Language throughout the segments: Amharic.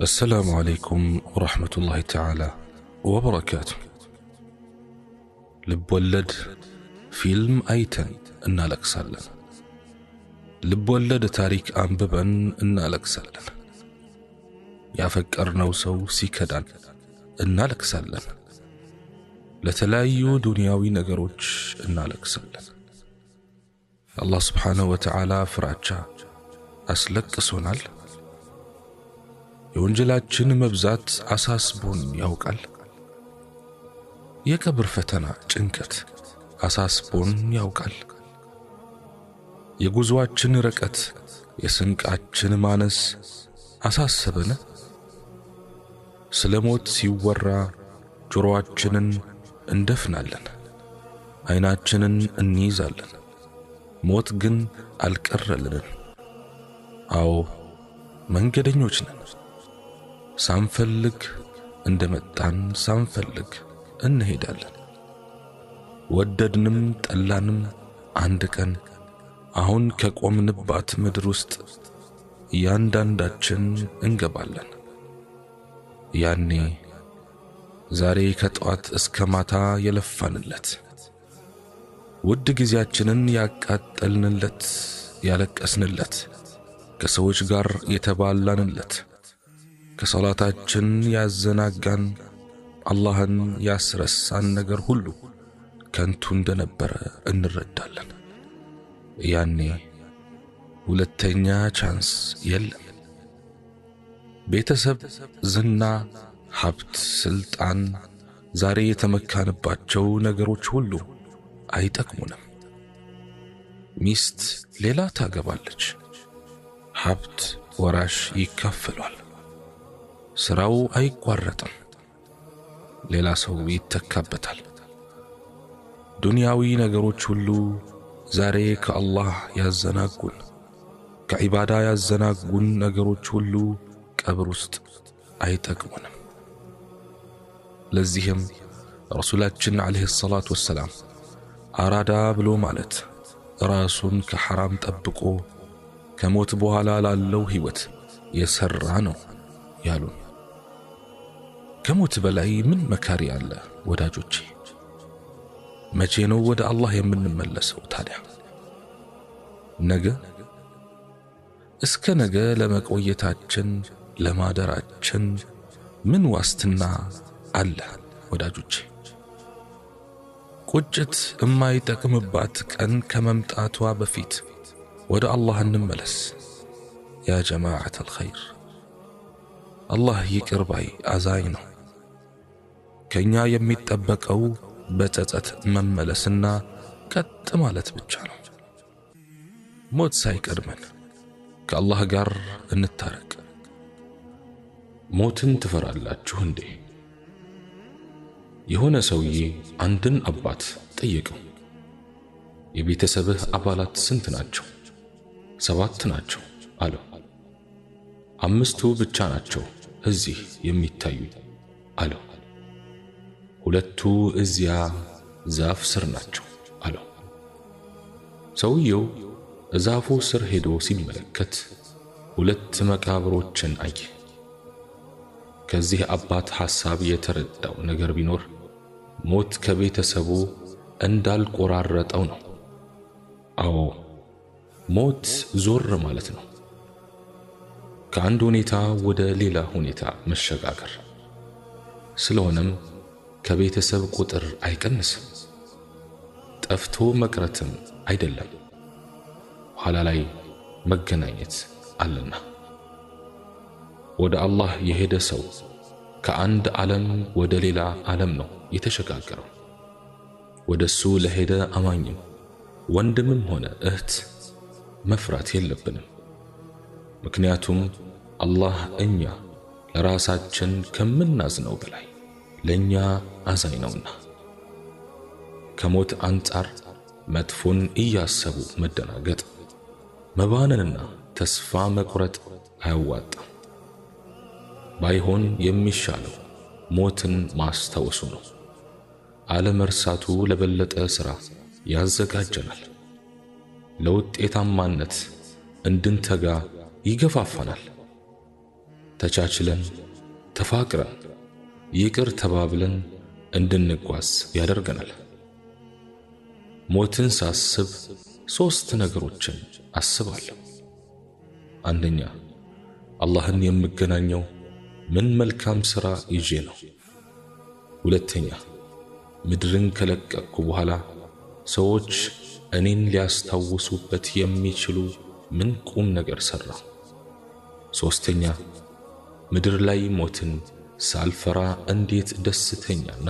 السلام عليكم ورحمة الله تعالى وبركاته። ልብ ወለድ ፊልም አይተን እናለቅሳለን። ልብ ወለድ ታሪክ አንብበን እናለቅሳለን። ያፈቀርነው ሰው ሲከዳን እናለቅሳለን። ለተለያዩ ዱንያዊ ነገሮች እናለቅሳለን። አላህ ስብሓነሁ ወተዓላ ፍራቻ አስለቅሶናል። የወንጀላችን መብዛት አሳስቦን ያውቃል። የቀብር ፈተና ጭንቀት አሳስቦን ያውቃል። የጉዞአችን ርቀት፣ የስንቃችን ማነስ አሳሰበን። ስለ ሞት ሲወራ ጆሮአችንን እንደፍናለን፣ አይናችንን እንይዛለን። ሞት ግን አልቀረልንም። አዎ፣ መንገደኞች ነን። ሳንፈልግ እንደመጣን ሳንፈልግ እንሄዳለን። ወደድንም ጠላንም አንድ ቀን አሁን ከቆምንባት ምድር ውስጥ እያንዳንዳችን እንገባለን። ያኔ ዛሬ ከጠዋት እስከ ማታ የለፋንለት፣ ውድ ጊዜያችንን ያቃጠልንለት፣ ያለቀስንለት፣ ከሰዎች ጋር የተባላንለት፣ ከሰላታችን ያዘናጋን፣ አላህን ያስረሳን ነገር ሁሉ ከንቱ እንደነበረ እንረዳለን። ያኔ ሁለተኛ chance የለም። ቤተሰብ፣ ዝና፣ ሀብት፣ ስልጣን፣ ዛሬ የተመካንባቸው ነገሮች ሁሉ አይጠቅሙንም። ሚስት ሌላ ታገባለች፣ ሀብት ወራሽ ይካፈሏል፣ ስራው አይቋረጥም፣ ሌላ ሰው ይተካበታል። ዱንያዊ ነገሮች ሁሉ ዛሬ ከአላህ ያዘናጉን፣ ከዒባዳ ያዘናጉን ነገሮች ሁሉ ቀብር ውስጥ አይጠቅሙንም። ለዚህም ረሱላችን ዓለይሂ ሰላቱ ወሰላም አራዳ ብሎ ማለት ራሱን ከሐራም ጠብቆ ከሞት በኋላ ላለው ሕይወት የሠራ ነው ያሉን። ከሞት በላይ ምን መካሪ አለ ወዳጆቼ? መቼ ነው ወደ አላህ የምንመለሰው ታዲያ? ነገ? እስከ ነገ ለመቆየታችን፣ ለማደራችን ምን ዋስትና አለ ወዳጆቼ? ቁጭት የማይጠቅምባት ቀን ከመምጣቷ በፊት ወደ አላህ እንመለስ። ያ ጀማዓት አልኸይር፣ አላህ ይቅር ባይ አዛኝ ነው። ከኛ የሚጠበቀው በጸጸት መመለስና ቀጥ ማለት ብቻ ነው። ሞት ሳይቀድመን ከአላህ ጋር እንታረቅ። ሞትን ትፈራላችሁ እንዴ? የሆነ ሰውዬ አንድን አባት ጠየቀው። የቤተሰብህ አባላት ስንት ናቸው? 7 ናቸው አለው። 5ቱ ብቻ ናቸው እዚህ የሚታዩ አለው። 2ቱ እዚያ ዛፍ ስር ናቸው አለው። ሰውየው ዛፉ ስር ሄዶ ሲመለከት 2 መቃብሮችን አየ። ከዚህ አባት ሐሳብ የተረዳው ነገር ቢኖር ሞት ከቤተሰቡ እንዳልቆራረጠው ነው። አዎ፣ ሞት ዞር ማለት ነው። ከአንድ ሁኔታ ወደ ሌላ ሁኔታ መሸጋገር። ስለሆነም ከቤተሰብ ቁጥር አይቀንስም፣ ጠፍቶ መቅረትም አይደለም። ኋላ ላይ መገናኘት አለና። ወደ አላህ የሄደ ሰው ከአንድ ዓለም ወደ ሌላ ዓለም ነው የተሸጋገረው። ወደሱ ለሄደ አማኝም ወንድምም ሆነ እህት መፍራት የለብንም። ምክንያቱም አላህ እኛ ለራሳችን ከምናዝነው በላይ ለኛ አዛኝ ነውና። ከሞት አንጻር መጥፎን እያሰቡ መደናገጥ፣ መባነንና ተስፋ መቁረጥ አያዋጣም። ባይሆን የሚሻለው ሞትን ማስታወሱ ነው። አለመርሳቱ ለበለጠ ሥራ ያዘጋጀናል። ለውጤታማነት እንድንተጋ ይገፋፋናል። ተቻችለን ተፋቅረን ይቅር ተባብለን እንድንጓዝ ያደርገናል። ሞትን ሳስብ ሶስት ነገሮችን አስባለሁ። አንደኛ፣ አላህን የምገናኘው ምን መልካም ሥራ ይዤ ነው? ሁለተኛ፣ ምድርን ከለቀቅኩ በኋላ ሰዎች እኔን ሊያስታውሱበት የሚችሉ ምን ቁም ነገር ሠራሁ? ሶስተኛ፣ ምድር ላይ ሞትን ሳልፈራ እንዴት ደስተኛና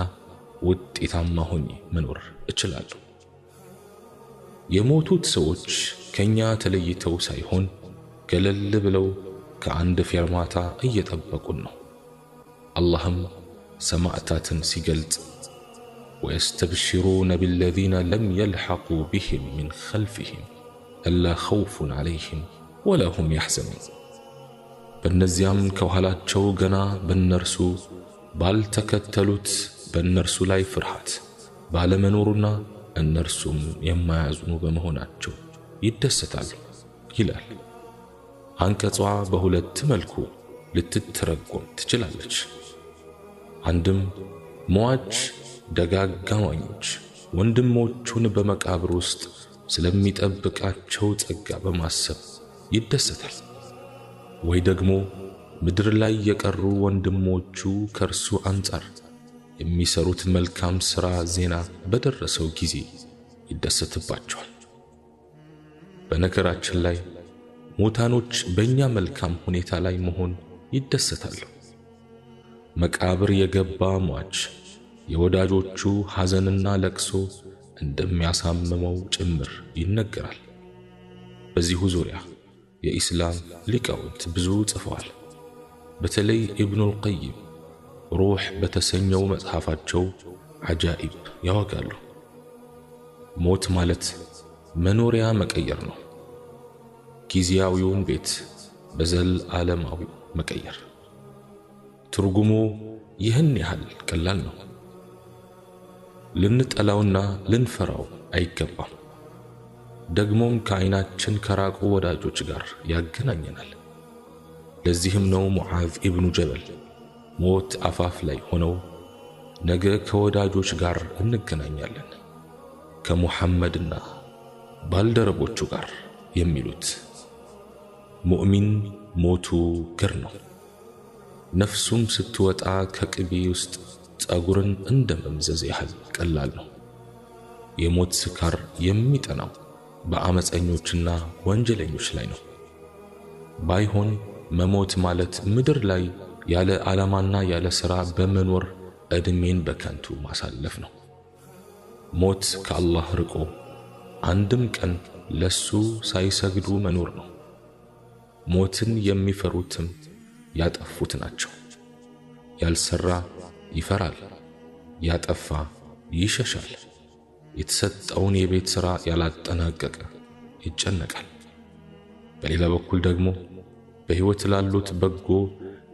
ውጤታማ ሆኜ መኖር እችላለሁ? የሞቱት ሰዎች ከኛ ተለይተው ሳይሆን ገለል ብለው ከአንድ ፌርማታ እየጠበቁን ነው። አላህም ሰማዕታትን ሲገልጽ ወየስተብሽሩነ ቢለዚነ ለም የልሐቁ ቢሂም ሚን ኸልፊሂም አላ ኸውፉን ዐለይሂም ወላ ሁም ያሕዘኑን፣ በእነዚያም ከኋላቸው ገና በእነርሱ ባልተከተሉት በእነርሱ ላይ ፍርሃት ባለመኖሩና እነርሱም የማያዝኑ በመሆናቸው ይደሰታሉ ይላል። አንቀጿ በሁለት መልኩ ልትተረጎም ትችላለች። አንድም ሟች ደጋግ አማኞች ወንድሞቹን በመቃብር ውስጥ ስለሚጠብቃቸው ጸጋ በማሰብ ይደሰታል፣ ወይ ደግሞ ምድር ላይ የቀሩ ወንድሞቹ ከእርሱ አንጻር የሚሰሩት መልካም ሥራ ዜና በደረሰው ጊዜ ይደሰትባቸዋል። በነገራችን ላይ ሙታኖች በእኛ መልካም ሁኔታ ላይ መሆን ይደሰታሉ። መቃብር የገባ ሟች የወዳጆቹ ሐዘንና ለቅሶ እንደሚያሳምመው ጭምር ይነገራል። በዚሁ ዙሪያ የኢስላም ሊቃውንት ብዙ ጽፈዋል። በተለይ ኢብኑል ቀይም ሩህ በተሰኘው መጽሐፋቸው ዐጃኢብ ያወጋሉ። ሞት ማለት መኖሪያ መቀየር ነው። ጊዜያዊውን ቤት በዘላለማዊው መቀየር። ትርጉሙ ይህን ያህል ቀላል ነው። ልንጠላውና ልንፈራው አይገባም። ደግሞም ከዓይናችን ከራቁ ወዳጆች ጋር ያገናኘናል። ለዚህም ነው ሙዓዝ ኢብኑ ጀበል ሞት አፋፍ ላይ ሆነው ነገ ከወዳጆች ጋር እንገናኛለን ከሙሐመድና ባልደረቦቹ ጋር የሚሉት። ሙእሚን ሞቱ ገር ነው። ነፍሱም ስትወጣ ከቅቤ ውስጥ ጸጉርን እንደ መምዘዝ ያህል ቀላል ነው። የሞት ስካር የሚጠናው በአመፀኞችና ወንጀለኞች ላይ ነው። ባይሆን መሞት ማለት ምድር ላይ ያለ ዓላማና ያለ ሥራ በመኖር ዕድሜን በከንቱ ማሳለፍ ነው። ሞት ከአላህ ርቆ አንድም ቀን ለሱ ሳይሰግዱ መኖር ነው። ሞትን የሚፈሩትም ያጠፉት ናቸው። ያልሰራ ይፈራል፣ ያጠፋ ይሸሻል። የተሰጠውን የቤት ሥራ ያላጠናቀቀ ይጨነቃል። በሌላ በኩል ደግሞ በሕይወት ላሉት በጎ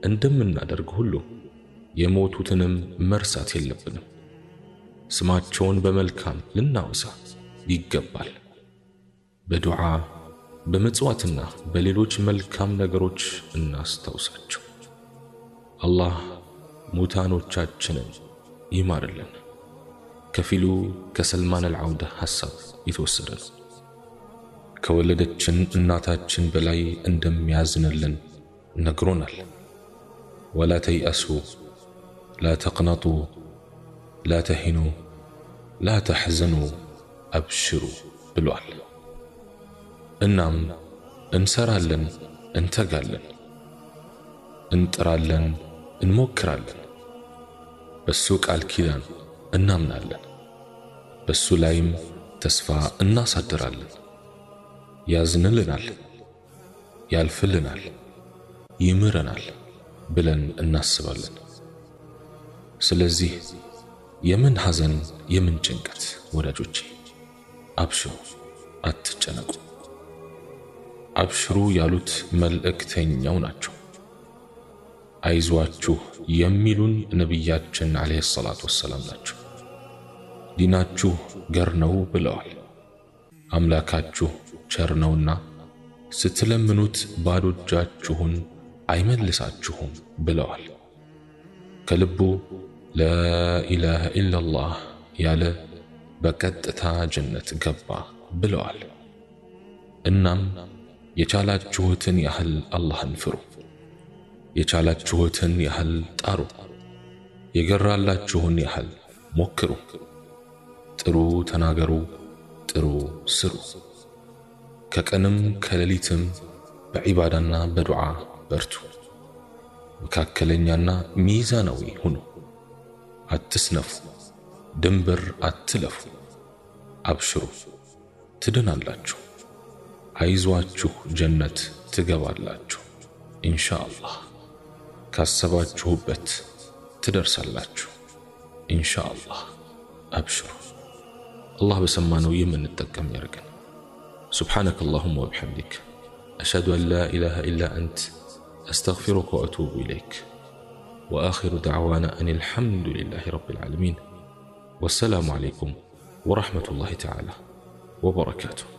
እንደምናደርግ ሁሉ የሞቱትንም መርሳት የለብንም። ስማቸውን በመልካም ልናወሳ ይገባል። በዱዓ በምጽዋትና በሌሎች መልካም ነገሮች እናስታውሳቸው። አላህ ሙታኖቻችንን ይማርልን። ከፊሉ ከሰልማን አልዓውደ ሐሳብ የተወሰደ ነው። ከወለደችን እናታችን በላይ እንደሚያዝንልን ነግሮናል። ወላ ተይአሱ፣ ላ ተቅነጡ፣ ላ ተሂኑ፣ ላ ተሕዘኑ፣ አብሽሩ ብሏል። እናም እንሰራለን፣ እንተጋለን፣ እንጥራለን፣ እንሞክራለን። በሱ ቃል ኪዳን እናምናለን፣ በሱ ላይም ተስፋ እናሳድራለን። ያዝንልናል፣ ያልፍልናል፣ ይምረናል ብለን እናስባለን። ስለዚህ የምን ሐዘን የምን ጭንቀት ወዳጆቼ፣ አብሽሩ፣ አትጨነቁ። አብሽሩ ያሉት መልእክተኛው ናቸው። አይዟችሁ የሚሉን ነቢያችን ዓለይሂ ሰላቱ ወሰላም ናቸው። ዲናችሁ ገር ነው ብለዋል። አምላካችሁ ቸር ነውና ስትለምኑት ባዶ እጃችሁን አይመልሳችሁም ብለዋል። ከልቡ ላኢላሃ ኢላላህ ያለ በቀጥታ ጀነት ገባ ብለዋል። እናም የቻላችሁትን ያህል አላህን ፍሩ፣ የቻላችሁትን ያህል ጣሩ፣ የገራላችሁን ያህል ሞክሩ፣ ጥሩ ተናገሩ፣ ጥሩ ስሩ። ከቀንም ከሌሊትም በዒባዳና በዱዓ በርቱ። መካከለኛና ሚዛናዊ ሁኑ። አትስነፉ፣ ድንበር አትለፉ። አብሽሩ፣ ትድናላችሁ። አይዟችሁ፣ ጀነት ትገባላችሁ ኢንሻአላህ። ካሰባችሁበት ትደርሳላችሁ ኢንሻአላህ። አብሽሩ። አላህ በሰማነው የምንጠቀም ያርገን። سبحانك اللهم وبحمدك أشهد أن لا إله إلا أنت أستغفرك وأتوب إليك. وآخر دعوانا أن الحمد لله رب العالمين. والسلام عليكم ورحمة الله تعالى وبركاته.